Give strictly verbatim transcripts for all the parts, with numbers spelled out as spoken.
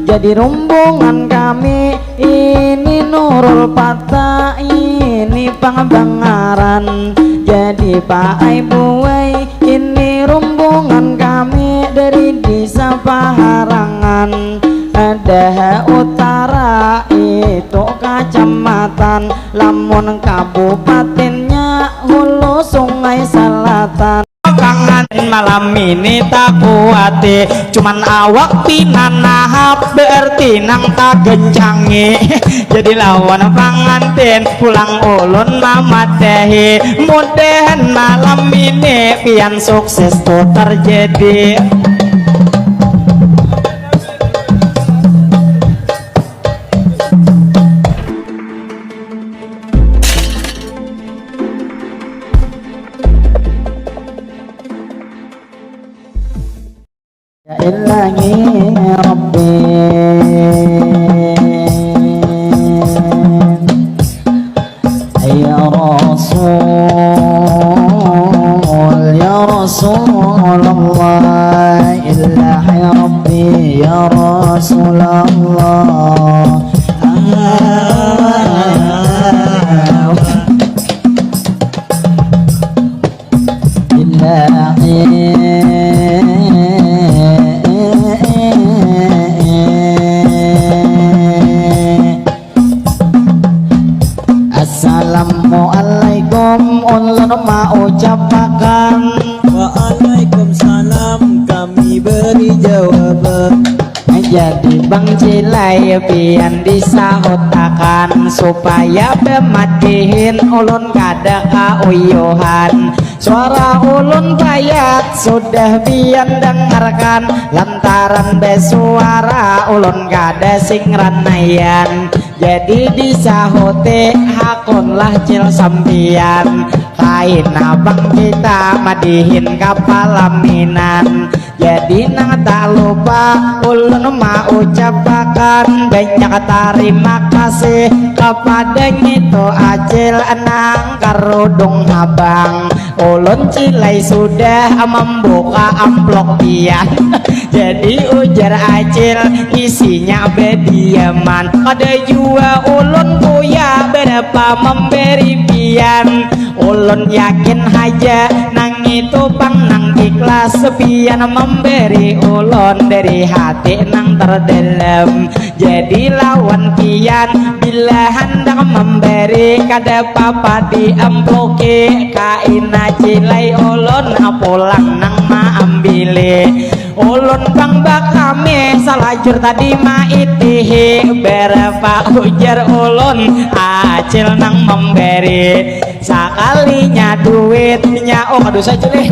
Jadi rumbungan kami ini Nurul Pata ini pang bangaran. Jadi paai buai ini rumbungan kami dari desa Paharangan. Dah utara itu kacamatan, lamun kabupatennya Hulu Sungai Selatan. Pangantin malam ini tak kuati, cuman awak pina nahap, berarti nang tagencangi. Jadi lawan pangantin pulang ulun mamadahi, mudahan malam ini pian sukses tu terjadi. Ya Ilahi Rabbi, ya Rasul, ya Rasulullah, Ilahi Rabbi, ya Rasulullah. Assalamualaikum, ulun maucapakan. Waalaikumsalam, kami beri jawaban. Jadi Bang Cilai pian disahutakan supaya bematihin ulun kada kauyuhan. Suara ulun payat sudah pian dengarkan, lantaran besuara ulun kada sing ranaian. Jadi disahuti hakunlah cil sampian, kaina Bang kita madihin kapalaminan. Jadi nang tak lupa ulun maucapakan banyak tarima kasih kapada ngitu acil nang karudung habang. Ulun Cilai sudah mambuka amplop pian. Jadi ujar acil isinya bediaman. Kada jua ulun kuya berapa memberi pian. Ulun yakin haja nang itu pang nang ikhlas pian memberi ulun dari hati nang terdalam. Jadi lawan pian bila handak memberi kada papa diamploki, kaina Cilai ulun pulang nang maambili. Ulun pang bakami salajur tadi maitihi, berapa ujar ulun acil nang memberi. Sakalinya duitnya, oh kada usah Cil eh.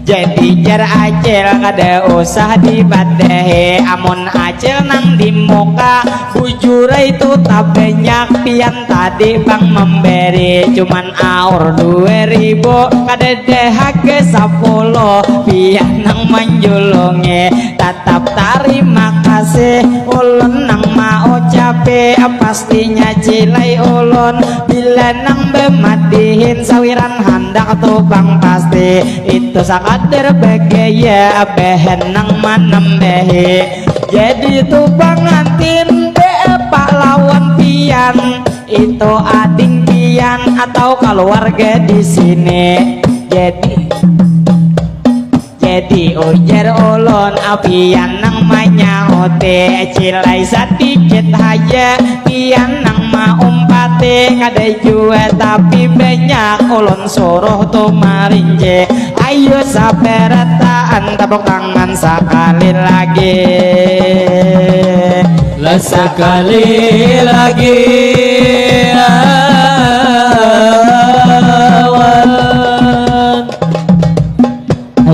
Jadi jar acil kada usah dibadahi, amun acil nang di muka bujur itu tak banyak pian tadi pang memberi, cuman aur dua ribu kada dahak ke sapuluh pian nang manjulungi. Tatap tarima kasih ulun nang maucapi, pastinya Cilai ulun bila nang bemadihin sawiran handak tu pang pasti. Itu sakadar bagaya bahan nang manambahi. Jadi tu pangantin beapa lawan pian, itu ading pian atau keluarga di sini. Jadi jadi ujar ulun pian nang manyahuti, Cilai sadikit haja pian nang maumpati, kada jua tapi banyak ulun suruh tu marinci. Ayu sabarataan tepuk tangan sakali lagi. Lah sakali lagi. Awan.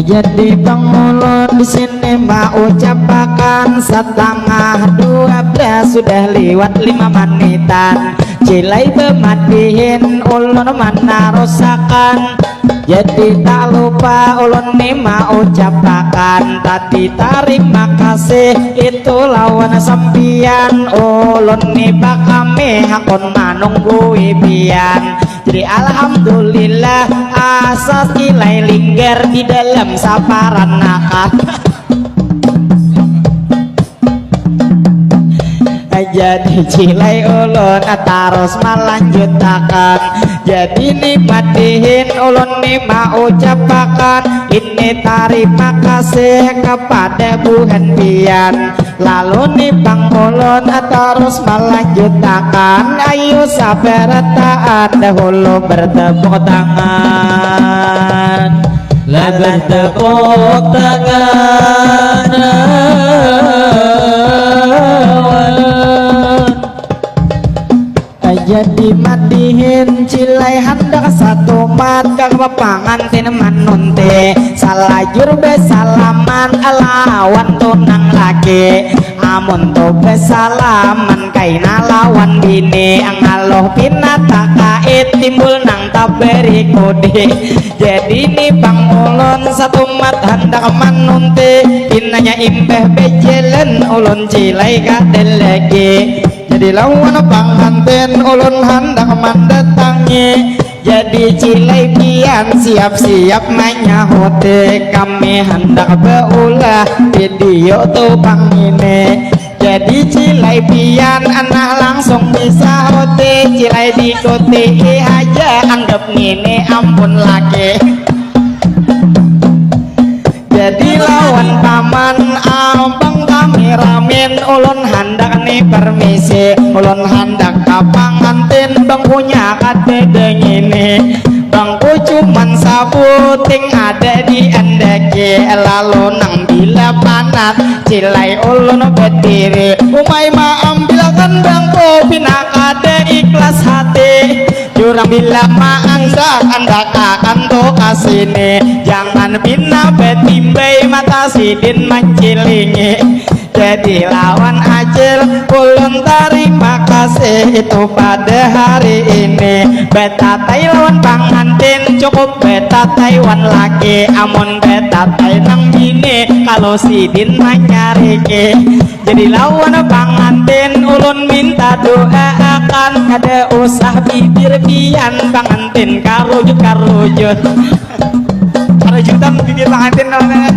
Jadi pangulun di sini maucapakan setengah dua belas sudah liwat lima manitan. Cilai bemadihin ulun manarusakan. Jadi tak lupa ulun ni maucapakan tadi tarima kasih itu lawan sampian. Ulun ni bakami hakun manunggui pian. Jadi alhamdulillah asa Cilai linggar di dalam saparanakan. Jadi cilai ulun tarus malanjutakan. Jadi ni madihin ulun ni maucapakan ini tarima kasih kepada buhan pian. Lalu ni pang ulun tarus malanjutakan. Ayu sabarataan dahulu bertepuk tangan. Lah bertepuk tangan. Jadi madihin cilai handak satumat ka pangantin manunti salajur besalaman lawan tunang laki. Amun tu besalaman kaina lawan bini, ngaluh pina takait timbul nang taberi kudi. Jadi ni pang ulun satumat handak manunti, pinanya imbah bejalan ulun cilai kada lagi. Jadi lawan pangantin ulun handak mandatangi. Jadi cilai pian siap-siap manyahuti, kami handak baulah video tu pang ini. Jadi cilai pian anah langsung disahuti, cilai dikutii haja anggap ngini ampun laki. Jadi lawan paman abang kami ramin ulun handak ni permisi, ulun handak ka pangantin bangkunya kadada ngini. Bangku cuman sabuting ada di andaki, lalu nang bila panat cilai ulun badiri. Umai maambilakan bangku pina kada ikhlas hati. Jurang bila maandak andakakan tu ka sini, jangan pina batimbai mata sidin mancilingi. Jadi lawan acil ulun tarima kasih itu pada hari ini. Betatai lawan pangantin cukup betatai wan laki, amun betatai nang bini kalau sidin manyariki. Jadi lawan pangantin ulun minta doa akan, kada usah bibir pian pangantin karujut karujut. Karujutan bibir pangantin lawan.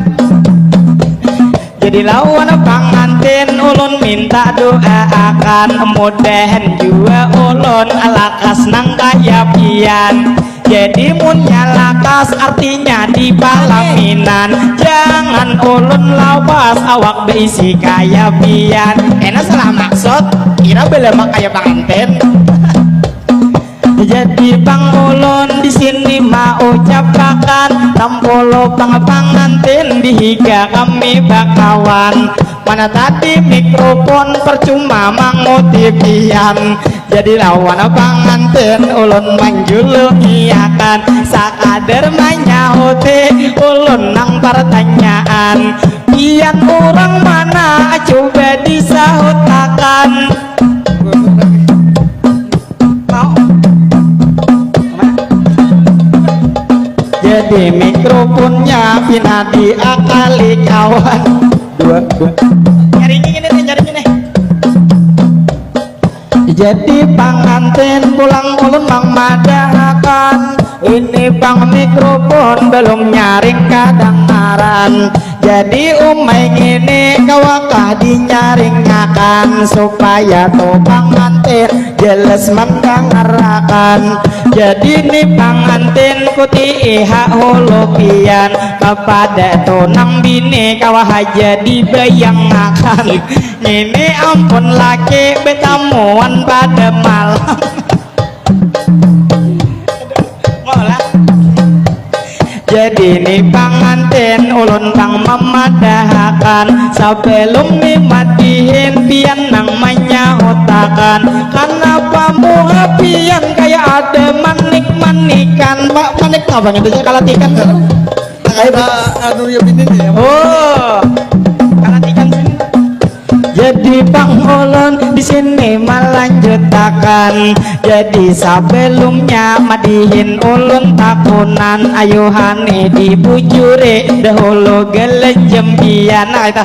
Jadi lawan pangantin ulun minta doa akan, mudahan jua ulun lakas nang kaya pian. Jadi munnya lakas artinya di palaminan, jangan ulun lawas awak beisi kaya pian. Kena salah maksud, kira belemak kaya pangantin. Jadi pang ulun di sini maucapakan, tampulu pang pangantin di higa kami bakawan. Mana tadi mikrofon percuma manguti pian. Jadi lawan pangantin ulun manjulungiakan, sakadar manyahuti ulun nang partanyaan. Pian urang mana? Coba disahutakan. Jadi mikrofonnya pina diakali kawan. Dua, dua. Jaringnya ini nih, jaringnya nih. Jadi pangantin pulang ulun mamadahakan, ini pang mikrofon belum nyaring kadangaran. Jadi umai ngini kawakah dinyaringakan supaya tu pangantin jelas mandangarakan. Jadi ni pangantin kuti iha hulu pian, kepada tu nang bini kawa haja dibayangakan. Ngini ampun laki betamuan pada malam. Jadi ni pangantin ulun pang mamadahakan, sebelum ni madihin pian nang manyahutakan. Kanapa muha pian kaya ada manik-manikan? Ma- manik apa gitu? Kalatikan. Kaya anu ya bini nih. Oh, kalatikan sini. Jadi pang ulun di sini malanjutakan. Jadi sebelumnya madihin ulun takunan, ayuhani dibujuri dahulu gelenjem pian. Nah, itu.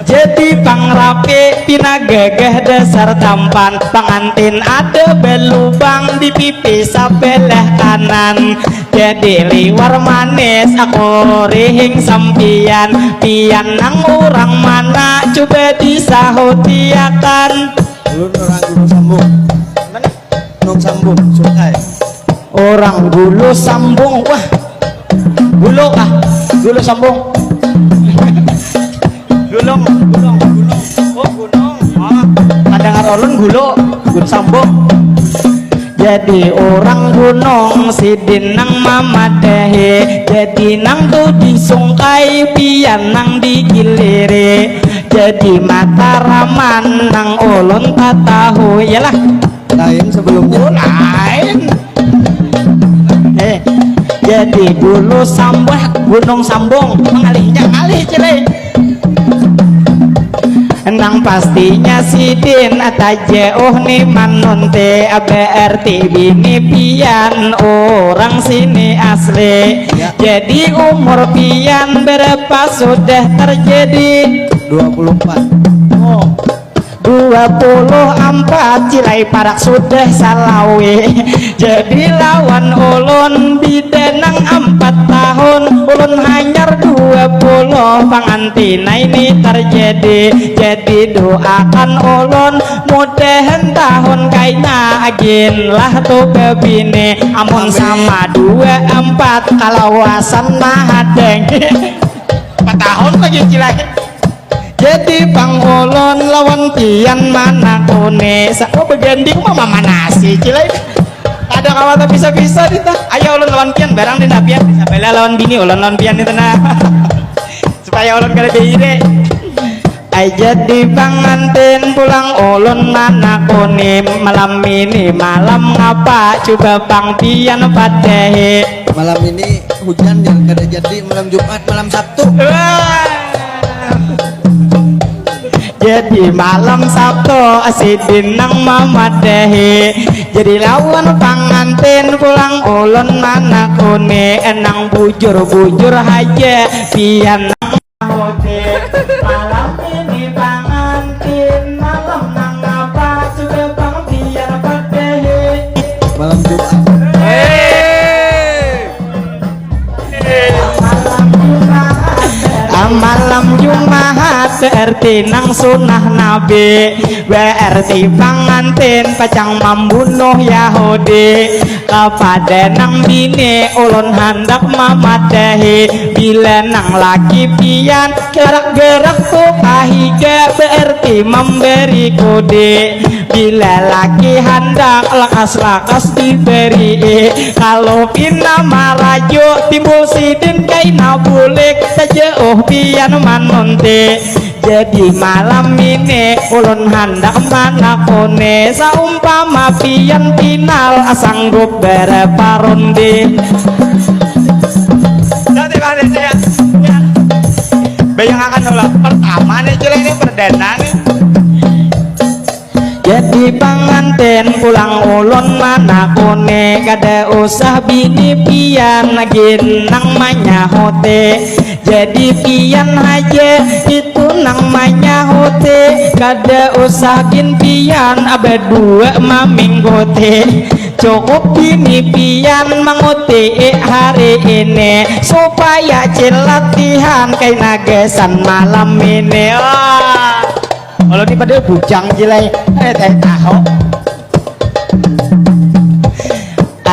Jadi pang rapi pina gagah dasar tampan, pangantin ada belubang di pipi sebelah kanan. Jadi liwar manis aku rihing sampian, pian nang urang mana coba disahutiakan. Ulun orang Gunung Sambung. Mana? Gunung Sambung, Sungai. Orang Gulu Sambung, wah. Gulu kah? Gulu Sambung. Gulung, gulung, gunung. Oh, gunung. Oh. Kadangar ulun gulu, gulu sambung. Jadi orang gunung sidin nang mamadahi. Jadi nang tu disungkai pian nang digiliri. Jadi mataraman nang ulun tatahu. Yalah. Lain sebelumnya. Oh, lain. Eh, jadi gulu sambah gunung sambung mengalihnya ngalih cilai. Nang pastinya sidin tajauh ni manunti berarti bini pian orang sini asli. Ya. Jadi umur pian berapa sudah terjadi? Dua puluh empat. Oh. Dua puluh empat cilai parak sudah salawi. Jadi lawan ulun bida nang empat tahun. Ulun hanyar dua puluh pangantina ini terjadi. Jadi doakan ulun mudahan tahun kaina agin lah tu bebini. Amun sama dua empat kalawasan mahadeng. Empat tahun lagi cilai. Jadi pang ulun lawan pian manakuni. Sa-, oh, beganding mah mamanasi cilai. Ada kawa tak bisa-bisa dita. Ayo ulun lawan pian barang dina pian. Bisa bela lawan bini ulun lawan pian itu nah. Supaya ulun kada diire. Ai jadi pangantin pulang ulun manakuni malam ini malam ngapa coba pang pian padahi. Malam ini hujan yang kada jadi malam Jumat malam Sabtu. Wah. Jadi malam Sabtu sidin nang mamadahi. Jadi lawan pangantin pulang ulun manakuni enang bujur-bujur haja pian nang mahudi. Malam ini pangantin malam nang apa coba pang pian padahi. Malam Jumat. Hei. Ah, malam Jumahat berarti nang sunah Nabi. Berarti pangantin pacang mambunuh Yahudi. Kapada nang bini ulun handak mamadahi. Bila nang laki pian gerak-gerak tu kahiga berarti mambari kudi. Bila laki handak lakas-lakas diberi, kalau pina marajuk timbul sidin kaina bulik, tajauh pian manunti. Jadi malam ini ulun handak manakuni, saumpama pian pinal sanggup berapa rundi. Nanti balik ya. Ya. Bayangakan dulu. Pertama nih, Cil, ini perdana nih. Jadi pangantin pulang ulun manakuni, kada usah bini pian gin nang manyahuti. Jadi pian haja itu nang manyahuti, kada usah gin pian badua mamingguti. Cukup bini pian manguti hari ini supaya Cil latihan kaina gasan malam ini. Wah. Ulun ni padahal bujang, Cil ai. Eh, teh tahu.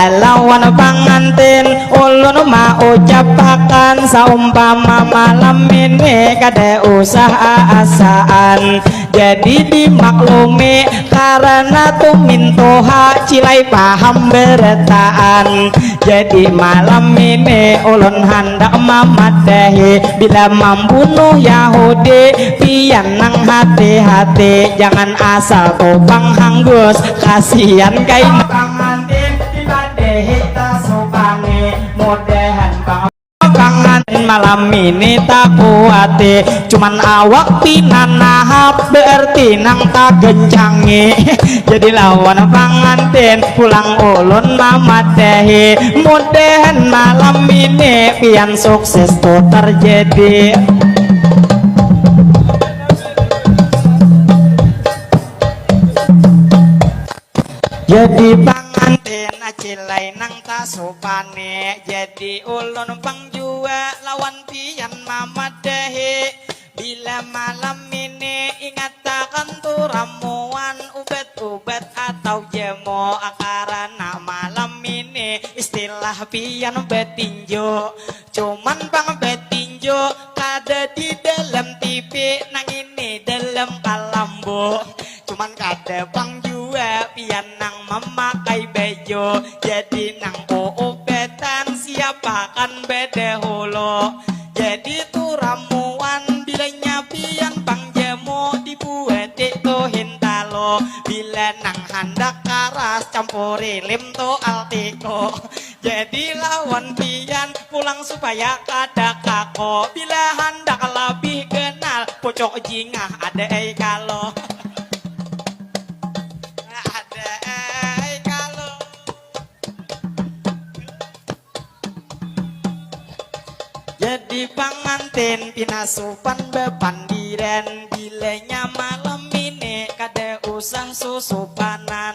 Lawan pangantin ulun maucapakan, saumpama malam ini kada usah aasaan. Jadi dimaklumi karana tumin tuha, Cil ai paham berataan. Jadi malam ini ulun handak mamadahi, bila mambunuh Yahudi, pian nang hati-hati, jangan asal tu pang hanggus, kasian kaina. Pangantin dipadahi tasupani, mudahan pang- Pangantin malam ini takuati, cuman awak pina nahap, berarti nang tagencangi. Jadi lawan pangantin pulang ulun mamadahi, mudahan malam ini pian sukses tu terjadi. Jadi pangantin Cil ai nang tasupani, jadi ulun pang jua lawan pian mamadahi. Bila malam ini ingatakan tu ramuan, Karena malam ini istilah pian betinju, cuman pang betinju kada di dalam T V, nang ini dalam kalambu. Cuman kada pang jua pian nang memakai baju, jadi nang uubetan siapakan bedahulu. Jadi tu ramuan bilanya pian pang jamu dibuati tu hintalo, bila nang handak karas campuri lim tu altiko. Jadi lawan pian pulang supaya kada kako, bila handak labih ganal pucuk jingah ada ai kalo. Ada ai kalo. Jadi pangantin pina supan bepandiran, bilanya malam ini kada usah susupanan,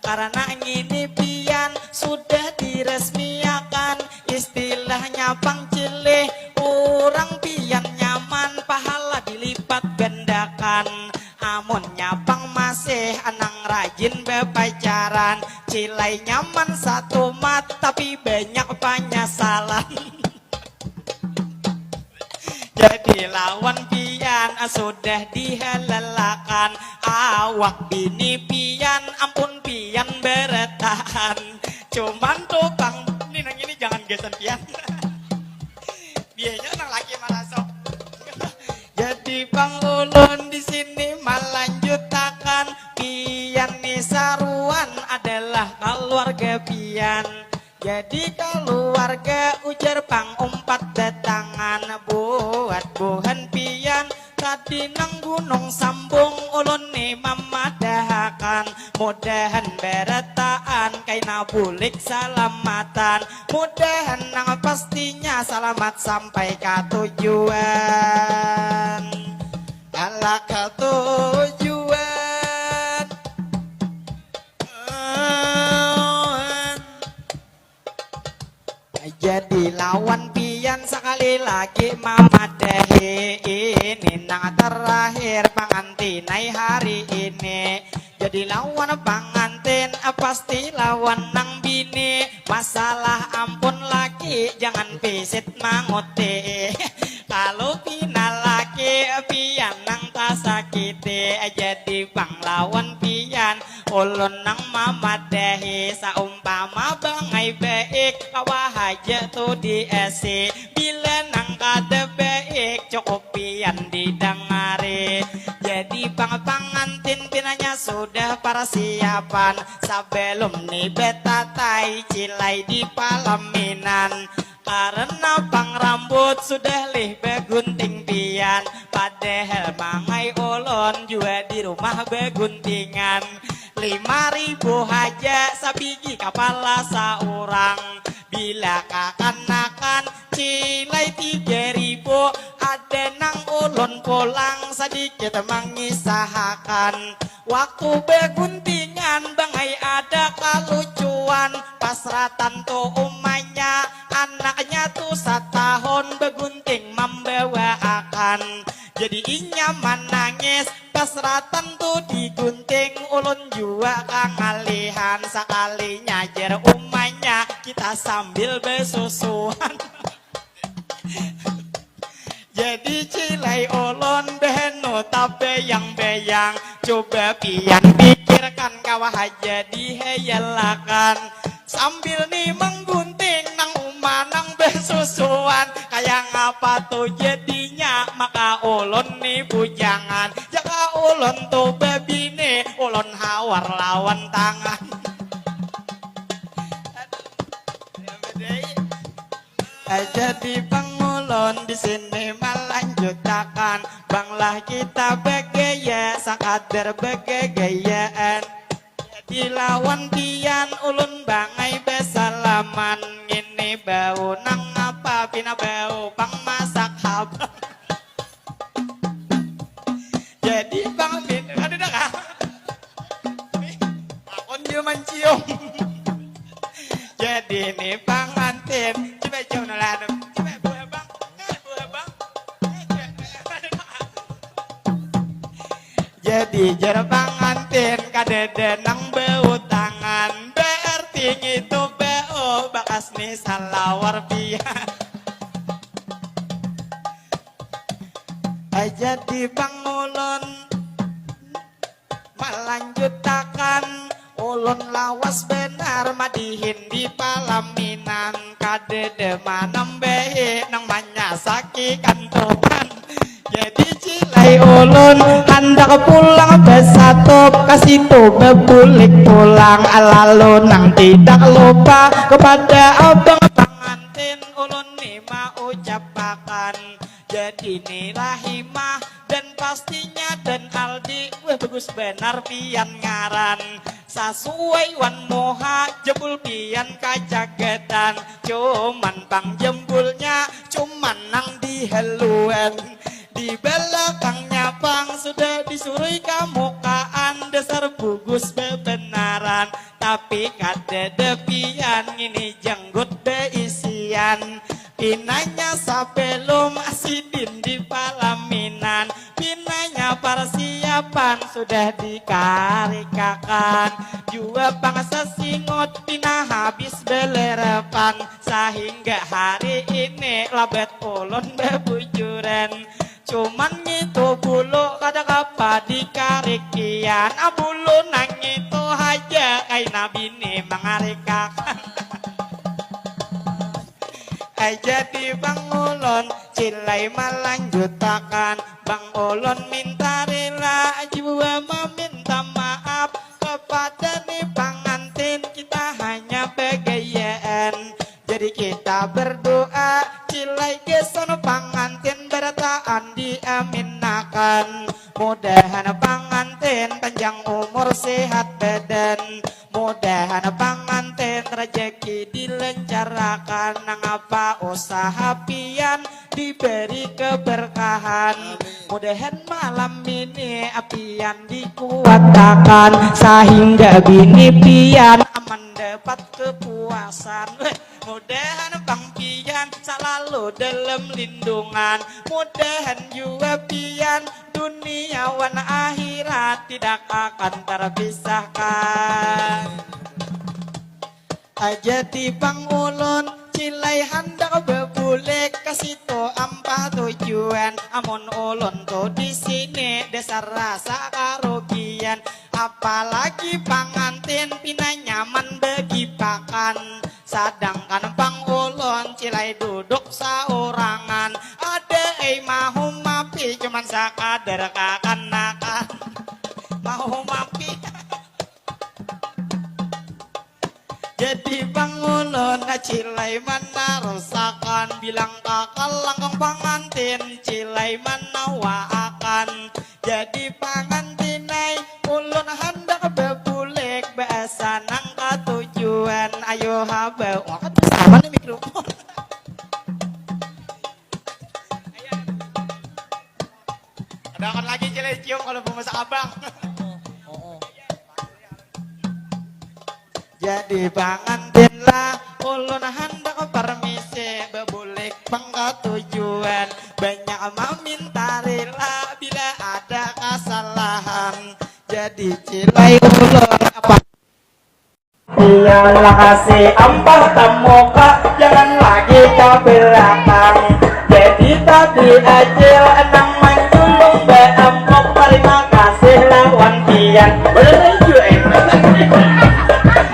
karena ngini pian sudah diresmiakan, istilahnya pang cilih, urang pian nyaman pahala dilipat gandakan. Amunnya pang masih nang rajin bepacaran, cilai nyaman satumat tapi banyak panyasalan. Jadi lawan pian sudah dihalalakan, awak bini pian ampun pian berataan. Cuman tu pang ini nang ini jangan gasan pian. Biasanya nang laki marasok. Jadi pang ulun di sini malanjutakan, pian ni saruan adalah keluarga pian. Jadi keluarga ujar pang umpat datangan buat buhan pian. Tadi nang gunung sambung ulun ni mamadahakan, mudahan berataan kaina bulik salamatan. Mudahan nang pastinya salamat sampai ka tujuan. Alah ka tujuan. Jadi lawan pian sakali lagi mamadahi ini nang terakhir pangantinai hari ini. Jadi lawan pangantin, pasti lawan nang bini. Masalah ampun laki, jangan pisit manguti. Kalau pina laki, pian nang tasakiti. Jadi pang lawan pian, ulun nang mamadahi. Saumpama bangai baik, kawa haja tu diasi. Bila nang kada baik, cukup pian didangari. Jadi pang pangantin pinanya sudah parsiapan, sabalum ni betatai cilai di palaminan. Karena pang rambut sudah lih bagunting pian, padahal mangai ulun jua di rumah baguntingan. Lima ribu haja sabigi kapala saurang. Bila kakanakan cilai tiga ribu, ada nang ulun pulang sadikit mangisahakan. Waktu baguntingan bangai ada kalucuan, pas ratantu umanya anaknya tu satahun bagunting mambawaakan. Jadi inya manangis, pas ratantu digunting, ulun jua kangalihan. Sakalinya jar umanya, kita sambil basusuan. Jadi cilai ulun bahanu tabayang-bayang. Coba pian pikirkan, kawa haja dihayalakan. Sambil ni manggunting nang uma nang basusuan. Kaya ngapa tu jadinya maka ulun ni bujangan. Jaka ulun tu babini, ulun hawar lawan tangan. Aduh, ya badai. Jadi pang ulun di sini malanjutakan, banglah kita bagaya sakadar bagagayaan. Jadi lawan pian ulun bangai basalaman, ngini bau nang apa pina bau pang masak habang. Jadi pang bin, aduh dah kah? Akun dia mancium. Jadi ni pangantin, coba jauh nolanu, coba buah bang, eh buah bang, eh coba, aduh dah kah? Jadi jar pangantin kadada nang bau tangan. Awar pian. Jadi bang ulun malanjutakan, ulun lawas benar madihin di palaminan, kadede manambehi nang manyasaki kantuban. Jadi cilai ulun handak pulang besatup ka situ bebulik pulang, lalu nang tidak lupa kepada abang pangantin ulun ni maucapakan. Jadi ni Rahimah dan pastinya dan Aldi, weh bagus benar pian ngaran. Sasuai wan muha jembul pian kacagetan. Cuman pang jembulnya cuman nang dihaluan. Di belakangnya pang sudah disurui kamukaan dasar bugus bebenaran. Tapi kadada pian ngini jenggut beisian. Pinanya sabelum sidin di palaminan, pinanya parsiapan sudah dikarikakan. Jua pang sasingut pina habis belerepan, sahingga hari ini labet ulun bebujuran. Cuman ngitu bulu kada kapa dikarik pian, ah bulu nang ngitu haja kaina bini mangarikakan. Ai jadi bang ulun cilai malanjutakan, bang ulun minta rila jua maminta maaf kepada ni pangantin, kita hanya begayaan. Jadi kita berdoa cilai gasan pangantin barataan diaminakan. Mudahan pangantin panjang umur sehat badan. Mudahan pangantin rejeki dilencarakan, nangapa usaha pian diberi keberkahan. Mudahan malam ini pian dikuatakan sahingga bini pian mendapat kepuasan. Mudahan pang pian salalu dalam lindungan. Mudahan jua pian dunia wan akhirat tidak akan terpisahkan. Jadi pang ulun cilai handak bebulik ka situ ampah tujuan. Amun ulun tu di sini dasar rasa karugian. Apalagi pangantin pina nyaman bagi pakan. Sadangkan pang ulun cilai duduk saurangan. Ada ai mahum api cuman sakadar kakanakan. Mahum api. Jadi pang ulun cilai manarusakan, bilang kakal langkung pangantin cilai manawaakan. Jadi pangantin ai ulun handak bebulik baasa nang katujuan. Ayo haba, wah kan sama nih mikrofon. Ada akan lagi cilai cium kalau mau masak abang. Jadi pangantin lah ulun handak permisi bebulik pang katujuan, banyak maminta rila bila ada kasalahan. Jadi cilai ulun apa? Iyalah kasih ampah tamuka, jangan lagi ke belakang. Jadi tadi acil nang manjulung beampuk, terima kasih lawan pian. Bener jua, eh.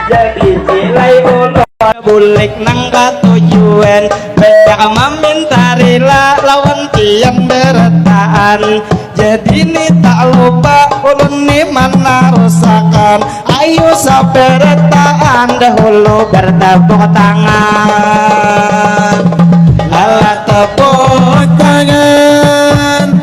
Jadi cilai ulun bulik nang katujuan, banyak maminta rila lawan pian berataan. Jadi ni tak lupa ulun ni manarusakan. Ayu sabarataan dahulu bertepuk tangan. Alah tepuk tangan.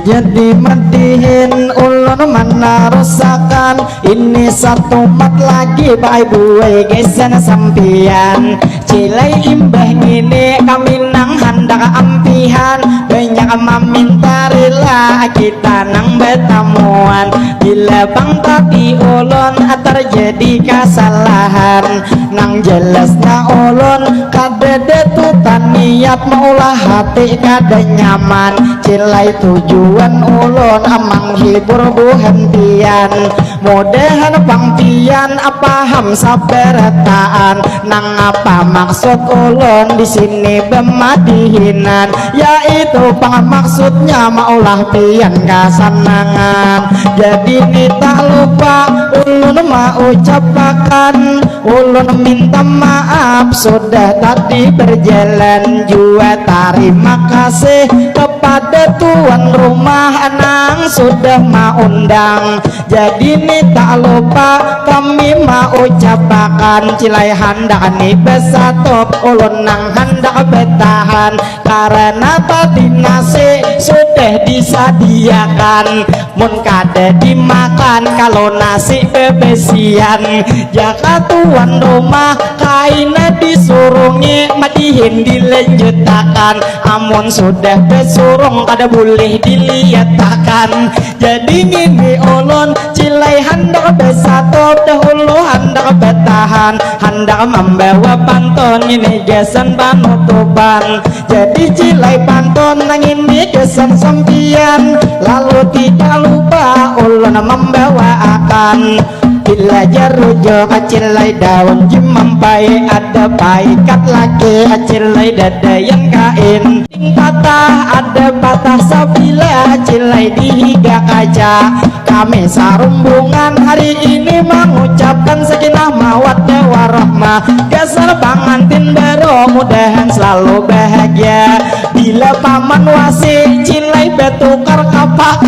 Jadi madihin ulun manarusakan ini satumat lagi baai buai gasan sampian. Cilai imbah ngini kami nang handak ampihan, banyak maminta rila kita nang batamuan. Bila pang tadi ulun tarjadi kasalahan, nang jelasnya ulun kadada tu taniat maulah hati kada nyaman. Cilai tujuan ulun manghibur buhan pian. Mudahan pang pian paham sabarataan nang apa maksud ulun di sini bemadihinan, yaitu pang maksudnya maulah pian kasanangan. Jadi ni tak lupa ulun maucapakan, ulun minta maaf sudah tadi berjalan jua. Tarima kasih kepada tuan rumah nang sudah maundang. Jadi ni tak lupa kami maucapakan, cilai handak ni besatop, ulun nang handak betahan. Karena tadi nasi sudah disadiakan, mun kada dimakan kalau nasi bebesian. Jaka tuan rumah kaina disurungi madihin dilanjutakan, amun sudah besurung kada boleh diliatakan. Jadi ngini ulun cilai handak besatop, dahulu handak betahan, handak membawa pantun ngini gasan panutupan. Jadi cilai pantun nang ini gasan sampian, lalu tidak lupa ulun membawaakan. Bila jar rujuk cilai daun jimampai, ada paikat laki cilai dada yang kain. Patah ada patah sabila cilai di higa kaca. Kami sarumbungan hari ini mengucapkan sakinah mawaddah warahmah. Gasan pangantin baru mudahan selalu bahagia. Bila paman wasi cilai batukar kapak,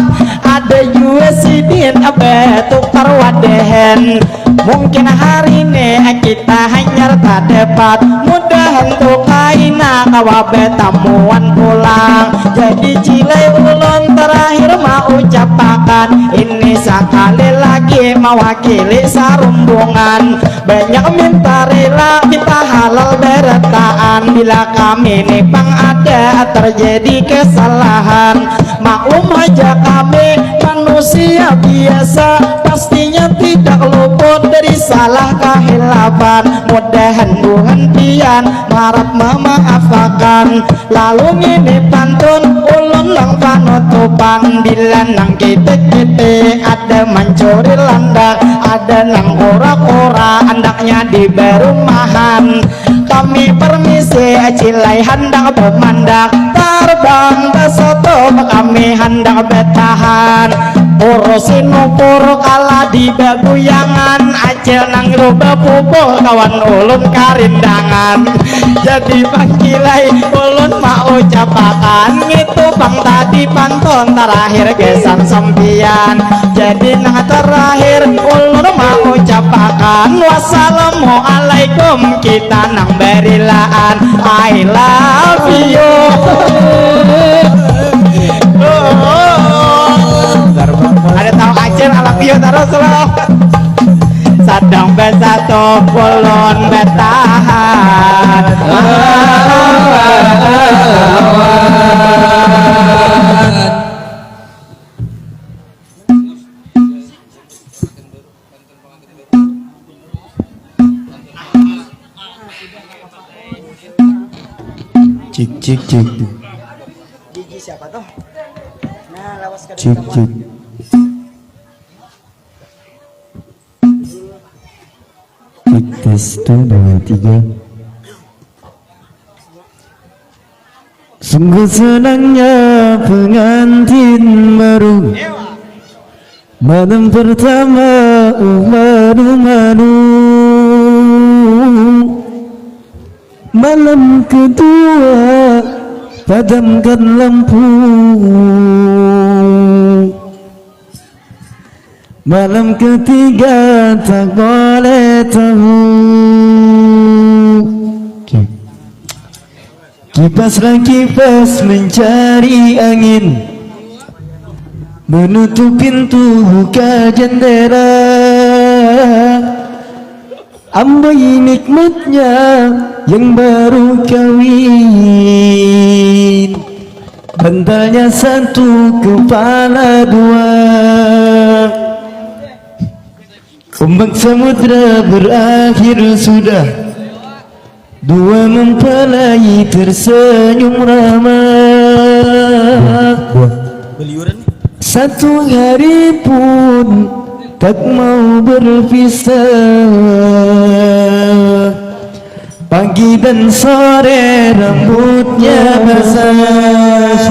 ada jua sidin batukar wadahan. Mungkin hari ini kita hanyar tadapat, mudahan tu kaina kawa betamuan pulang. Jadi cilai ulun terakhir maucapakan, ini sakali lagi mawakili sarumbungan. Banyak minta rela, minta halal berataan. Bila kami ni pang ada terjadi kesalahan, maklum haja kami manusia biasa, pastinya tidak luput dari salah kahilafan. Mudahan Tuhan pian marap memaafakan. Lalu ngini pantun ulun nang panutupan, bila nang kitik-kitik ada mancuri landak, ada nang kura-kura andaknya di barumahan. Kami permisi, cilai handak bemandak, tarbang besoto, kami handak betahan. Urusi nupur kala di babuyangan, acil nang rubah pupuh kawan ulun karindangan. Jadi pang cilai ulun maucapakan, ngitu pang tadi pantun terakhir gasan sampian. Jadi nang terakhir ulun maucapakan, wassalamualaikum, kita nang barilaan. I love you. Ada tahu acil, I love you terus loh. Sadang besatu ulun betahan. Cik, cik, cik. Gigi siapa tuh? Nah, lawas kada. Cik, cik. Cik, tes, satu, dua, tiga. Sungguh senangnya pengantin baru malam pertama, uh, manu-manu. Malam kedua, padamkan lampu. Malam ketiga, tak boleh tahu. Oke. Kipaslah kipas mencari angin, menutup pintu, buka jendela. Ambai nikmatnya yang baru kawin, bantalnya satu, kepala dua. Ombak samudra berakhir sudah, dua mempelai tersenyum ramah. Satu hari pun Tak mau berpisah. Pagi dan sore rambutnya basah.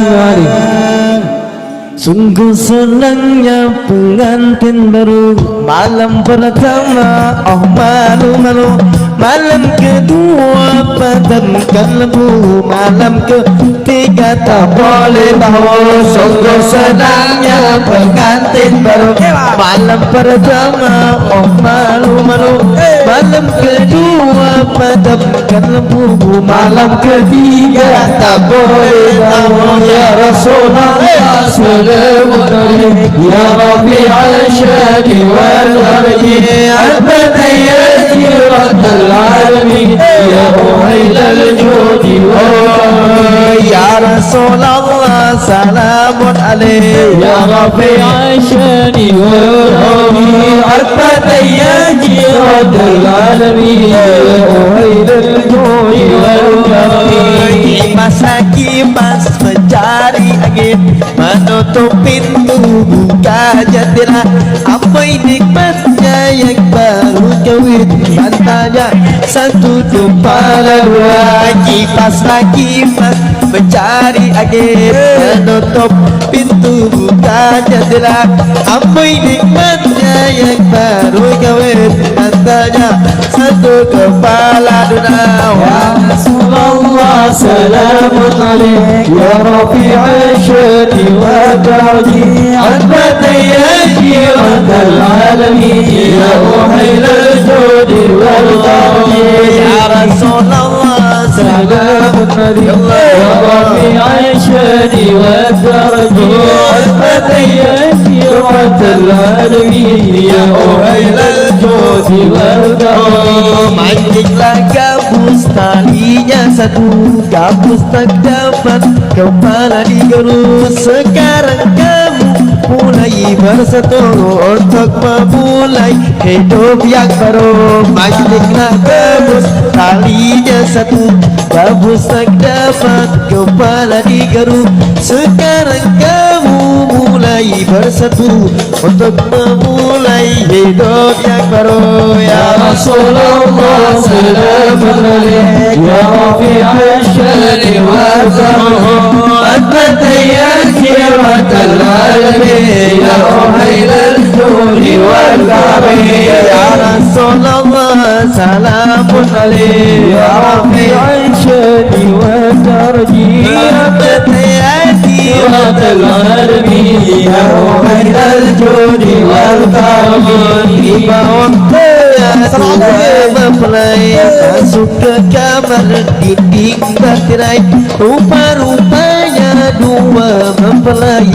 Sungguh senangnya pengantin baru. Malam pertama, oh malu-malu. Malam kedua, padamkan lampu. Malam ketiga, tak boleh tahu. Sungguh senangnya pengantin baru. Malam pertama, oh malu-malu. Malam kedua, padamkan lampu. Malam ketiga, tak boleh tahu. Ya Rasulullah, salamun alaik. Ya Rafi'al syani wal darajat. Anta ya khairal alamin. Ya muhilal judi wal karami. Ya Rasulullah, salamun alaik. Ya Rafi'al syani wal darajat. Anta ya khairal alamin. Ya muhilal judi wal karami. Kipas lagi, kipas mencari angin, menutup pintu, buka jendela. Apa nikmatnya yang baru kawin? Matanya satu kepala dua. Kipas lagi, kipas mencari angin, menutup pintu, buka jendela. Apa nikmatnya yang baru kawin? Matanya satu kepala dua. Ya Rasulullah, salamun alaik. Ya Rafi'al syani wad darajat. Anta ya khairal alamin. Ya muhilal judi wal karami. Ya Rasulullah, salamun alaik. Ya Rafi'al syani wad darajat. Anta ya khairal alamin. Ya muhilal judi wal karami. Mancinglah gabus, talinya satu. Gabus tak dapat, kepala digerus. Sekarang kamu mulai bersatu untuk memulai hidup yang baru. Mancinglah gabus, talinya satu. Gabus tak dapat, kepala digerus. Sekarang kamu mulai bersatu untuk memulai hidup yang baru. Ya Rasulullah, salamun alaik. Ya Rafi'al syani wad darajat. Anta ya khairal alamin. Ya muhilal judi wal karami. Ya Rasulullah, salamun alaik. Ya Rafi'al syani wad darajat. Anta ya khairal alamin. Ya muhilal judi wal karami. Tiba waktu yang sudah mempelai, masuk ke kamar, dinding bertirai. Rupa-rupanya dua mempelai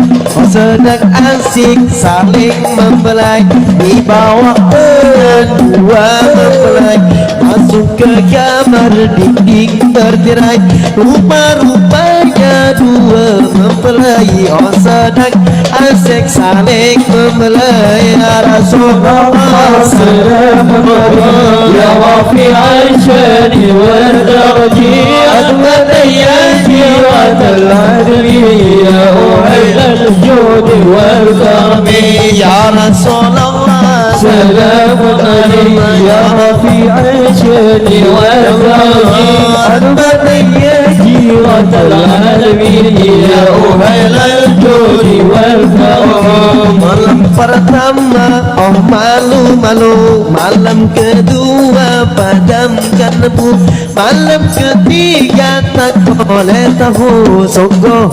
sedang asik saling membelai. Tiba waktunya dua mempelai masuk ke kamar, dinding bertirai. Rupa-rupanya dua mempelai, oh, sedang asik saling membelai. Ya Rasulullah, salamun alaik. Ya Rafi'al syani wad darajat. Anta ya khairal alamin. Ya muhilal judi wal karami. Ya Rasulullah, salamun alaik. Ya Rafi'al syani wad darajat. Anta ya khairal alamin. Ya muhilal judi wal karami. Malam pertama, oh malu-malu. Malam kedua, padamkan lampu. Malam ketiga, tak boleh tahu. Sungguh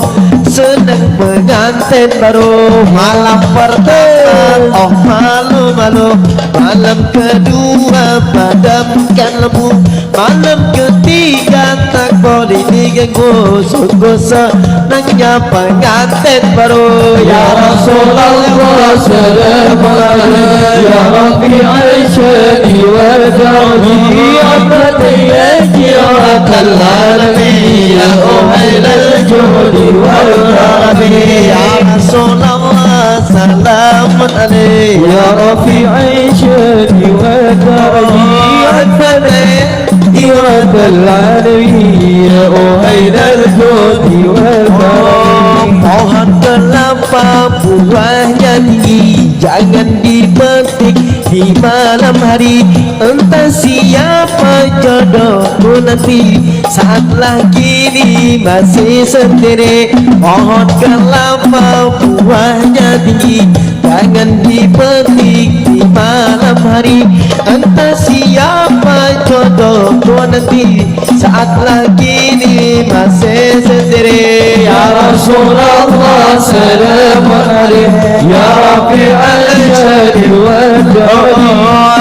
senang pengantin baru. Malam pertama, oh malu-malu. Malam kedua, padamkan lampu. Malam ketiga, tak boleh diganggu. Sungguh senangnya pengantin baru. Ya Rasulullah, salamun alaik. Ya Rafi'al syani wad darajat. Anta ya khairal alamin. Ya muhilal judi wal karami. Ya Rasulullah, salamun alaik. Ya Rafi'al syani wad darajat. Anta ya khairal alamin. Ya muhilal judi wal karami. Pohon kelapa Buahnya tinggi, jangan dipetik di malam hari. Entah siapa jodohmu nanti saat lagi ini masih sendiri. Pohon kelapa buahnya tinggi, jangan dipetik di malam hari. Entah siapa jodohmu nanti saat lagi ini masih sendiri. Ya Rasulullah, salamun alaik. Ya Rafi al-jadi wal jawadi.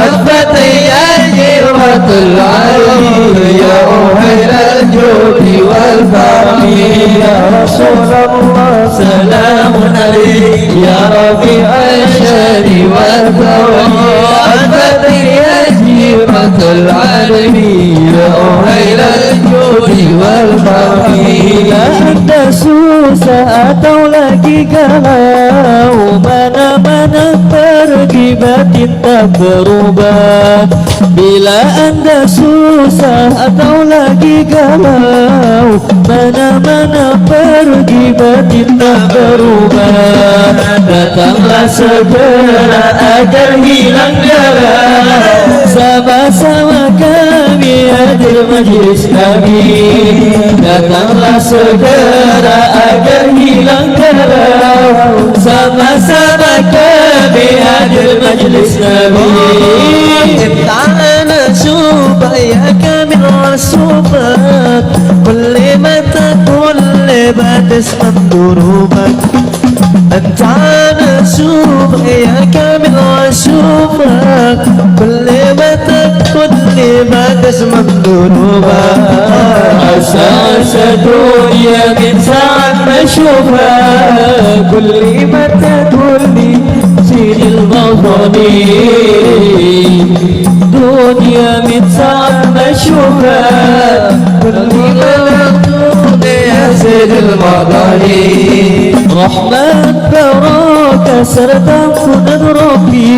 Asbata ya jiwatul alaik. Ya Uhail al-judi wal karami. Ya Rasulullah, salamun alaik. Ya Rafi al-jadi wal jawadi. Asbata ya jiwatul alaik. Ya Uhail al-judi wal karami. Bila anda susah atau lagi galau, mana-mana pergi batin tak berubah. Bila anda susah atau lagi galau, mana-mana pergi batin tak berubah. Datanglah segera agar hilang galau. Sama-sama kami hadir majlis Nabi. Datanglah segera agar hilang galau. Sama-sama kami hadir majlis Nabi. Entana supaya kami rasul kulli mata kulli batis mandurubat. Entana supaya kami rasul kulli mata kulli batis mandurubat. Asa sadunya min saat masyubat kulli mata kulli sidil maghani. Dunia min saat masyubat kulli mata kulli sidil maghani. Rahmat barokah serta ampunan Rabbi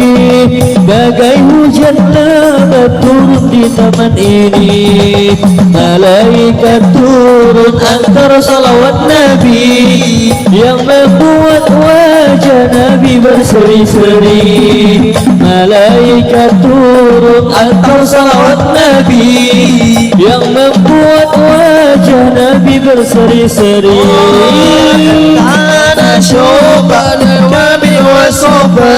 bagai hujan lebat turun di taman ini. Malaikat turun antar salawat Nabi yang membuat wajah Nabi berseri-seri. Malaikat turun antar salawat Nabi yang membuat wajah Nabi berseri-seri. Ana syufa kami wa sufa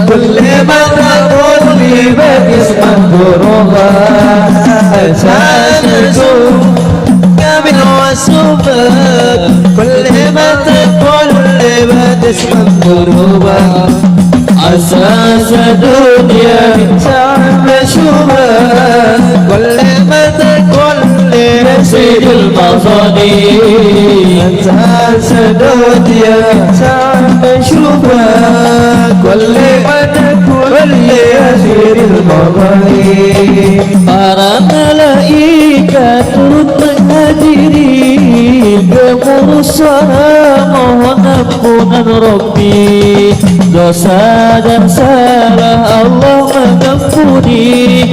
kulli mata kulli batis mandurubat. Ana syufa kami wa sufa kulli mata kulli batis mandurubat. Asa sadunya sama syubat kulli mata kulli sidil maghani. Asa sadunya sama syubat kulli mata kulli sidil maghani. Para malaikat turut menghadiri gemuruh suara mohon ampunan Rabbi. Dosa dan salah Allah mengampuni,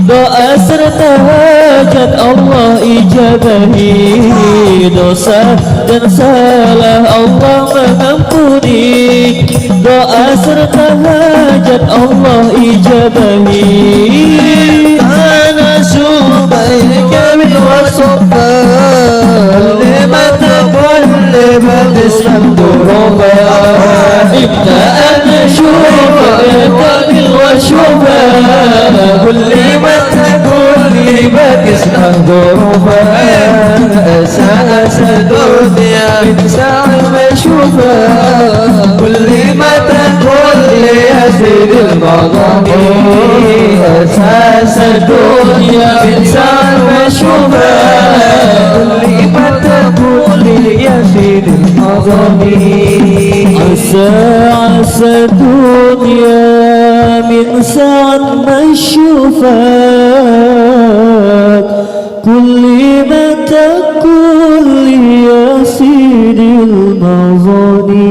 doa serta hajat Allah ijabahi. Dosa dan salah Allah mengampuni, doa serta hajat Allah ijabahi. Ana syufa kami wa sufa kulli mata kulli batis mandurubat. Ibta'an syufa kami wa syufa kulli mata kulli batis mandurubat. Asa sadunya sama syufa kulli mata kulli sidil maghani. Asa sadunya sama syufa kulli mata kulli sidil maghani. Asa sadunya min sama syufa kulli mata kulli sidil maghani.